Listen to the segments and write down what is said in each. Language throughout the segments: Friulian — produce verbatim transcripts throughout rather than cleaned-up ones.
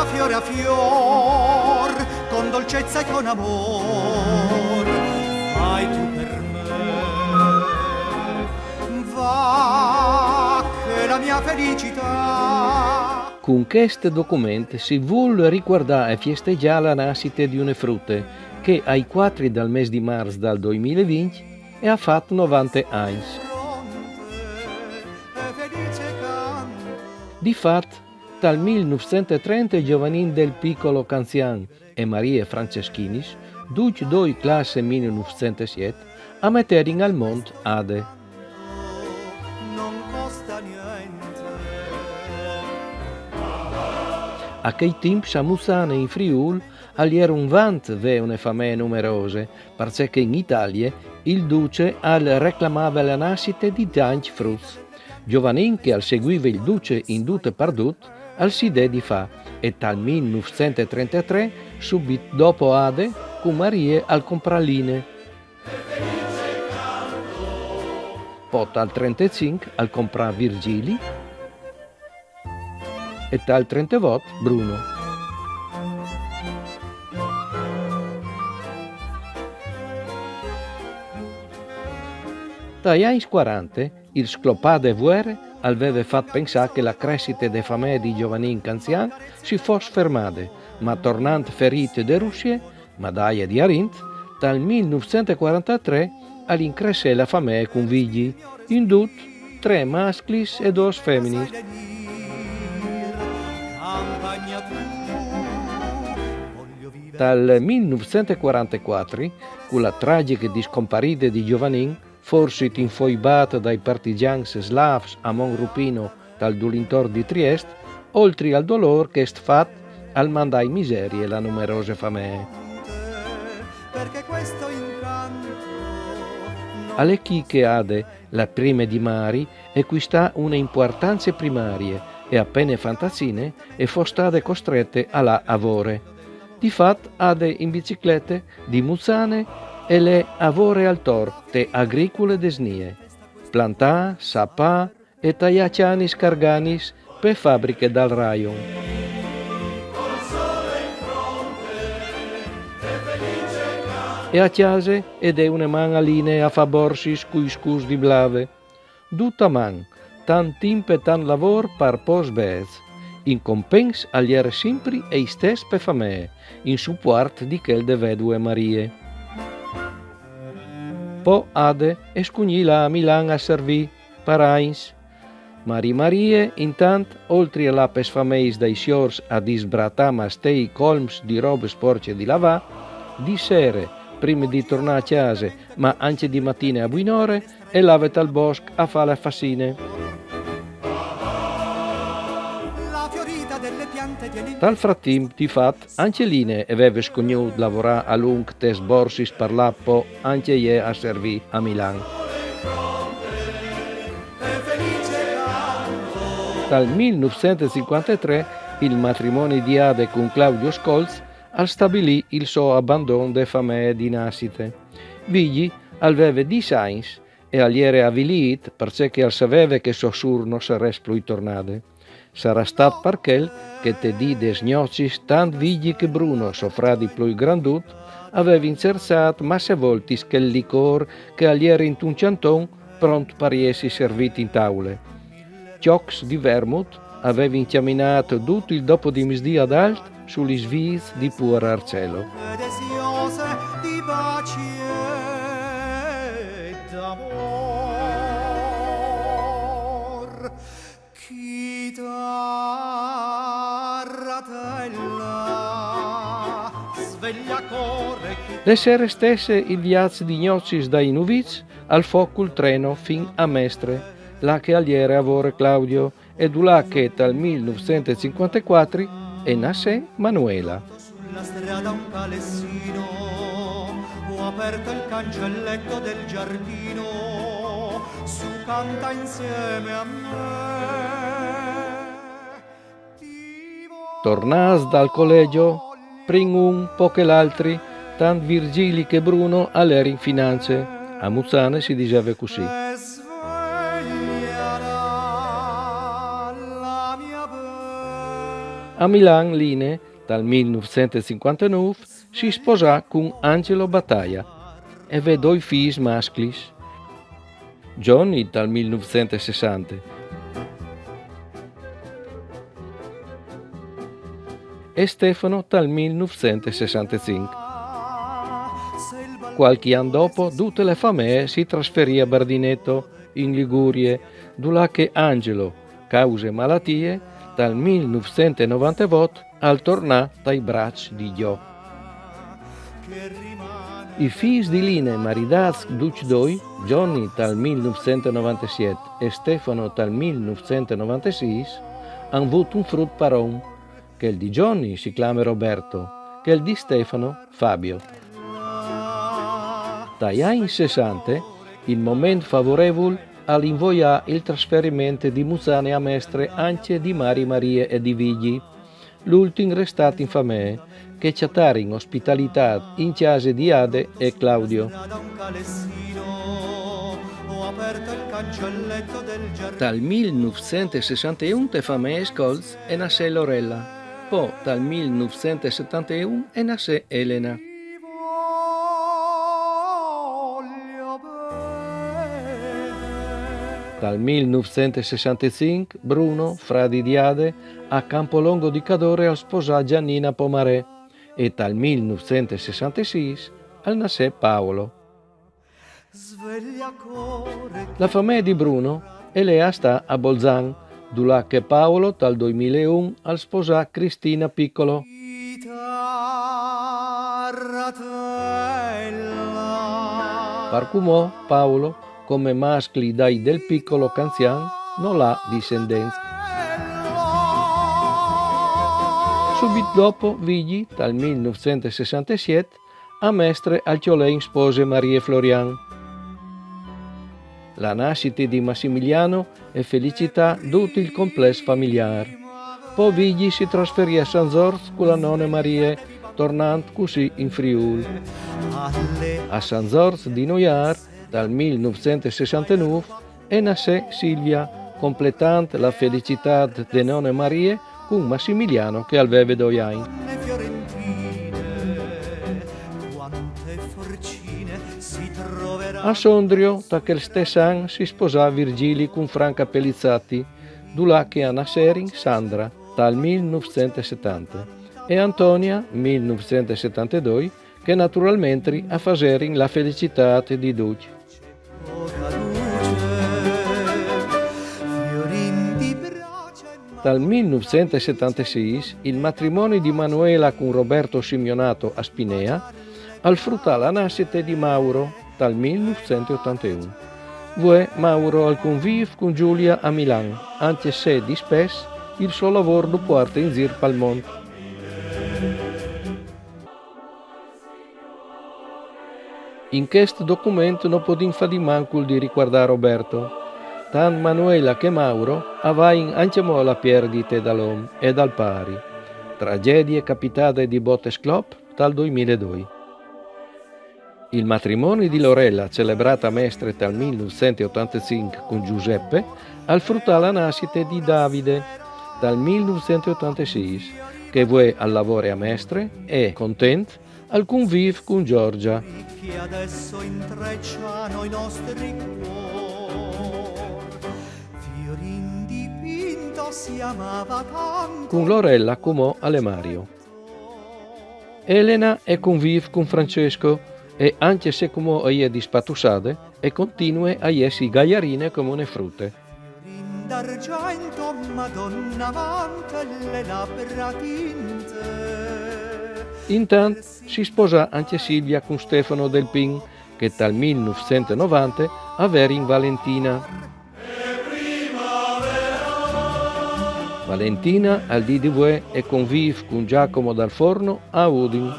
Fior a fior, con dolcezza e con amor, fai tu per me, va che la mia felicità. Cun chest document si vûl ricuardâ e fiestegjâ la nassite di une frute che ai cuatri dal mês di Març dal doi mil e vincj e à fat novante agns. Di fat, tal mil nûfcent e trente Giovanin Del Piccolo Canzian e Marie Franceschinis, ducj doi classe mil nûfcent e siet, a meterin al mont Ade. A chei timps a Muçane in Friûl al jere un vant vê une famee numerose, parcè che in Italie il duce al reclamave la nassite di tancj fruts. Giovanin, che al seguive il duce in dut e par dut, al si dè di fâ, e tal mil nûfcent e trentetrê, subit dopo Ade, cun Marie al comprà Line. Po tal trentecinc al comprà Virgili e tal trentevot Bruno. Tai agns cuarante, il sclopâ de vuere al veve fat pensâ che la cressite de famee di Giovanin Canzian si fos fermade, ma tornant ferît de Russie, madaie di arint, tal mil nûfcent e cuarantetrê al incressè la famee cun Vigji, in dut trê masclis e dôs feminis. Tal mil nûfcent e cuarantecuatri, cu la tragjiche discomparide di Giovanin, forsit infoibât dai partigjans slâfs a Monrupino tal dulintor di Triest, oltri al dolôr chest fat al mandà in miserie la numerose famee. Al è chi che Ade, la prime di mari, e cuistà une impuartance primarie e a pene fantaçine e fo stade costrete a lâ a vore. Di fat, Ade in biciclete di Muçane e lè a vore al tor te agricule de Snie. Plantâ, sapâ e taiâ cjanis carganis pe fabriche dal rajon. E a cjase e dè une man a Line a fâ borsis cui scus di blave. Dut a man, tant timp e tant lavôr par pôcs bêçs. In compens al jere simpri e istès pe famee, in supuart di chel de vedue Marie. Po Ade e scugnì lâ a Milan a servî par agns. Mari Marie, intant, oltri a lâ pes fameis dai siôrs a disbratâ mastei colms di robe sporcje di lavâ, di sere, prime di tornâ a cjase, ma ancje di matine a buinore, e lave tal bosc a fâ la fassine. Tal fratimp, di fat, ancje Line e veve scugnût lavorâ a lunc tes borsis par lâ po ancje jê a servî a Milan. Tal mil nûfcent e cincuantetrê il matrimoni di Ade cun Claudio Scolz al stabilì il so abandon de famee di nassite. Vigji al veve dîs agns e al jere avilît parcè che al saveve che sô sûr no sarès plui tornade. Sarà stât par chel che te dì des gnocis tant Vigji che Bruno, so fradi plui grandut, a vevin cerçât masse voltis chel licôr che al jere intun cjanton pront par jessi servît in taule. Cjocs di vermut a vevin cjaminât dut il dopodimesdì ad Alt su lis vîts di Puar Arcelo. Le sere stesse il viaç di gnocis dai Nuviçs al fo cul treno fin a Mestre, là che al jere a vore Claudio, e dulà che tal mil nûfcent e cincuantecuatri e nassè Manuela. Sulla strada un calessino, ho aperto il cancelletto del giardino, su canta insieme a me. Tornâts dal colegjo, prin un, po chel altri, tant Virgili che Bruno a jerin finance. A Muçane si diseve cussì. A Milan Line, tal mil nûfcent e cincuantenûf, si sposà cun Angelo Battaglia e vè doi fîs masclis. Johnny tal mil nûfcent e sessante e Stefano tal mil nûfcent e sessantecinc. Cualchi an dopo, dute la famee si trasferì a Bardineto, in Ligurie, dulà che Angelo, cause malatie, tal mil nûfcent e novantevot al tornà tai braçs di Dio. I fîs di Line, maridâts ducj doi, Johnny tal mil nûfcent e novantesiet e Stefano tal mil nûfcent e novantesîs, a àn vût un frut paron. Chel di Johnny si clame Roberto, chel di Stefano Fabio. Tai agns sessante, il moment favorevul al invoià il trasferiment di Muçane a Mestre ancje di mari Marie e di Vigji, l'ultin restât in famee, che cjatarin ospitalitât in cjase di Ade e Claudio. Tal mil nûfcent e sessanteun te famee Scolz e nassè Lorella. Po, tal mil nûfcent e setanteun, e nassè Elena. Tal mil nûfcent e sessantecinc, Bruno, fradi di Ade, a Campolongo di Cadore al sposà Giannina Pomarè e tal mil nûfcent e sessantesîs al nassè Paolo. La famee di Bruno e lè a stâ a Bolzan, dulà che Paolo tal doimil e un al sposà Cristina Piccolo. Par cumò Paolo, come mascli dai Del Piccolo Canzian, nol à discendenze. Subit dopo Vigji, tal mil nûfcent e sessantesiet, a Mestre al cjolè in spose Marie Florian. La nassite di Massimiliano e felicità dut il complès familiâr. Po Vigji si trasferì a San Zorç cu la none Marie, tornant cussì in Friûl. A San Zorç di Noiâr, tal mil nûfcent e sessantenûf, e nassè Silvia, completant la felicitât de none Marie cun Massimiliano che al veve doi agns. A Sondrio, ta chel stes an, si sposà Virgili cun Franca Pellizzati, dulà che a nasserin Sandra, tal mil nûfcent e setante, e Antonia, mil nûfcent e setantedoi, che naturalmentri a faserin la felicitât di ducj. Tal mil nûfcent e setantesîs il matrimoni di Manuela cun Roberto Simionato a Spinea al frutà la nassite di Mauro tal mil nûfcent e otanteun. Vuê Mauro al convîf cun Giulia a Milan, ancje se dispès il so lavôr lu puarte in zîr pal mont. In chest document no podìn fâ di mancul di ricuardâ Roberto. Tant Manuela che Mauro a vain ancjemò la pierdite dal om e dal pari. Tragjedie capitade di bot e sclop tal doimil e doi. Il matrimoni di Lorella, celebrât a Mestre tal mil nûfcent e otantecinc cun Giuseppe, al frutà la nassite di Davide tal mil nûfcent e otantesis, che vuê al lavore a Mestre e, content, al convîf cun Giorgia. Cun Lorella cumò al è Mario. Elena e convîf cun Francesco e, ancje se cumò e je dispatussade, e continue a jessi gaiarine come une frute. Intant si sposà ancje Silvia cun Stefano Del Pin, che tal mil nûfcent e novante a verin Valentina. Valentina, al dì di vuê, e convîf cun Giacomo Dal Forno a Udin.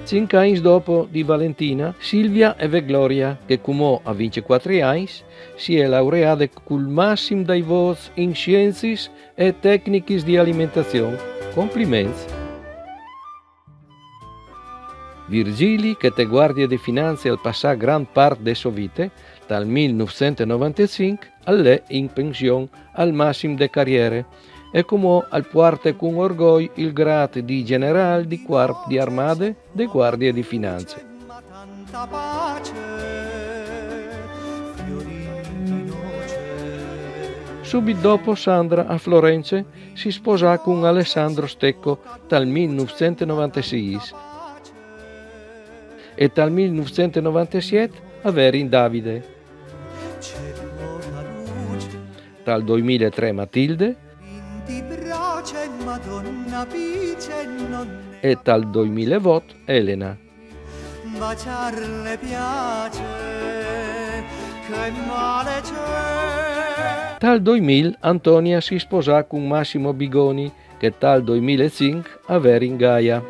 Cinc agns dopo di Valentina, Silvia e ve Gloria, che cumò a vincjecuatri agns si è laureade cul massim dai vôts in siencis e tecnichis di alimentazion. Compliments! Virgili, che te guardie di finanze al passà gran part de sô vite, dal mil nûfcent e novantecinc al è in pension al massim de cariere, e cumò al puarte cun orgoi il grât di generâl di cuarp di armade de guardie di finanze. Subit dopo Sandra a Florence si sposà cun Alessandro Stecco dal mil nûfcent e novantesinc e dal mil nûfcent e novantesiet a verin Davide. Dal doimil e trê Matilde e dal doimil e vot Elena. Dal doimil Antonia si sposà cun Massimo Bigoni, che dal doimil e cinc a verin Gaia.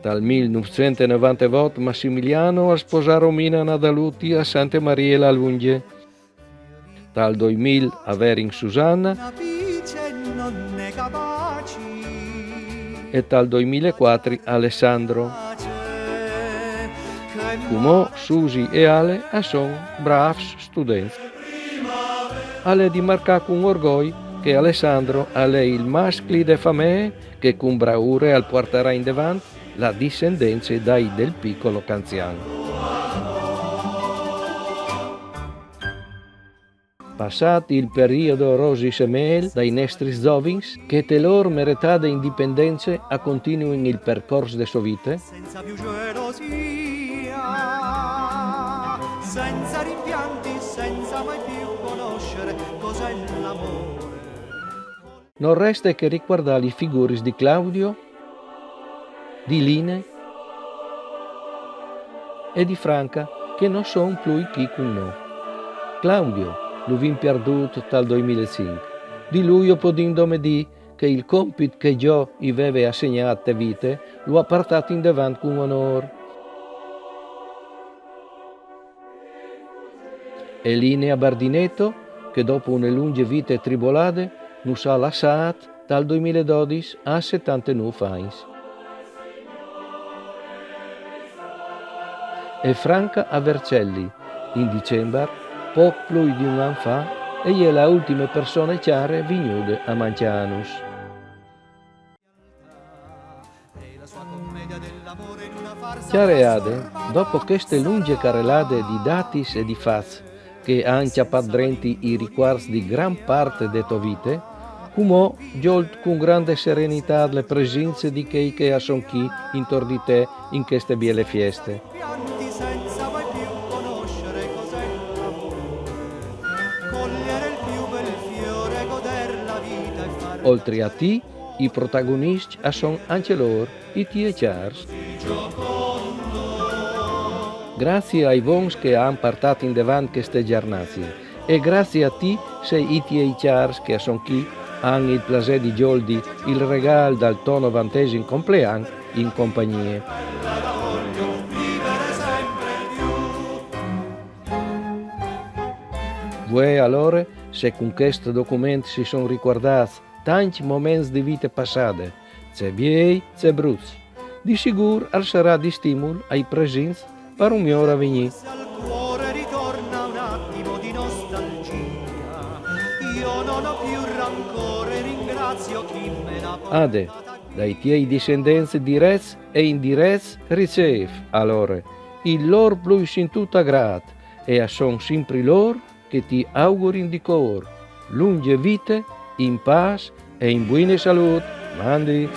Dal mil nûfcent e novantevot Massimiliano al sposà Romina Nadaluti a Sante Marie la Lungje. Dal doimil a verin Susanna e dal doimil e cuatri Alessandro. Cumò Susi e Ale a son brâfs students. Al è di marcâ cun orgoi che Alessandro al è il mascli de famee che cun braure al puartarà indevant la discendence dai Del Piccolo Canzian. Passât il periodo rosis e mêl dai nestris zovins, che te lôr meretade indipendence a continuin il percors de sô vite, nol reste che ricuardâ li figuris di Claudio, di Line e di Franca, che no son plui chi cun nô. Claudio lu vin pierdût dal doimil e cinc. Di lui o podìn dome dî che il compit che Diu i veve assegnât te vite lu à puartât indevant cun onôr. E Line a Bardineto, che dopo une lungje vite tribolade nus à lassât dal doimil e dodis a setantenûf agns. E Franca a Vercelli, in dicembar, pôc plui di un an fa, e je la ultime persone cjare vignude a mancjânus. Cjare ade, dopo cheste lungje carelade di datis e di fats che a àn cjapât drenti i ricuarts di gran part de tô vite, cumò gjolt cun grande serenitât le presince di chei che a son chi intor di te in cheste biele fieste. Oltri a ti, i protagoniscj a son ancje lôr, i tiei cjârs. Graciis ai vons che a àn puartât indevant cheste gjernazie, e graciis a ti se i tiei cjârs che a son chi a àn il plasê di gjoldi il regâl dal to novantesim complean in compagnie. Vuê alore, se cun chest document si son ricuardâts tancj moments di vite passade, ce biei, ce bruts, di sigûr al sarà di stimul ai presints par un miôr avignî. Ade, dai tiei discendents direts e indirets ricêf, alore, il lôr plui sintût agrât, e a son simpri lôr che ti augurin di cûr lungje vite, in pâs e in buine salût. Mandi!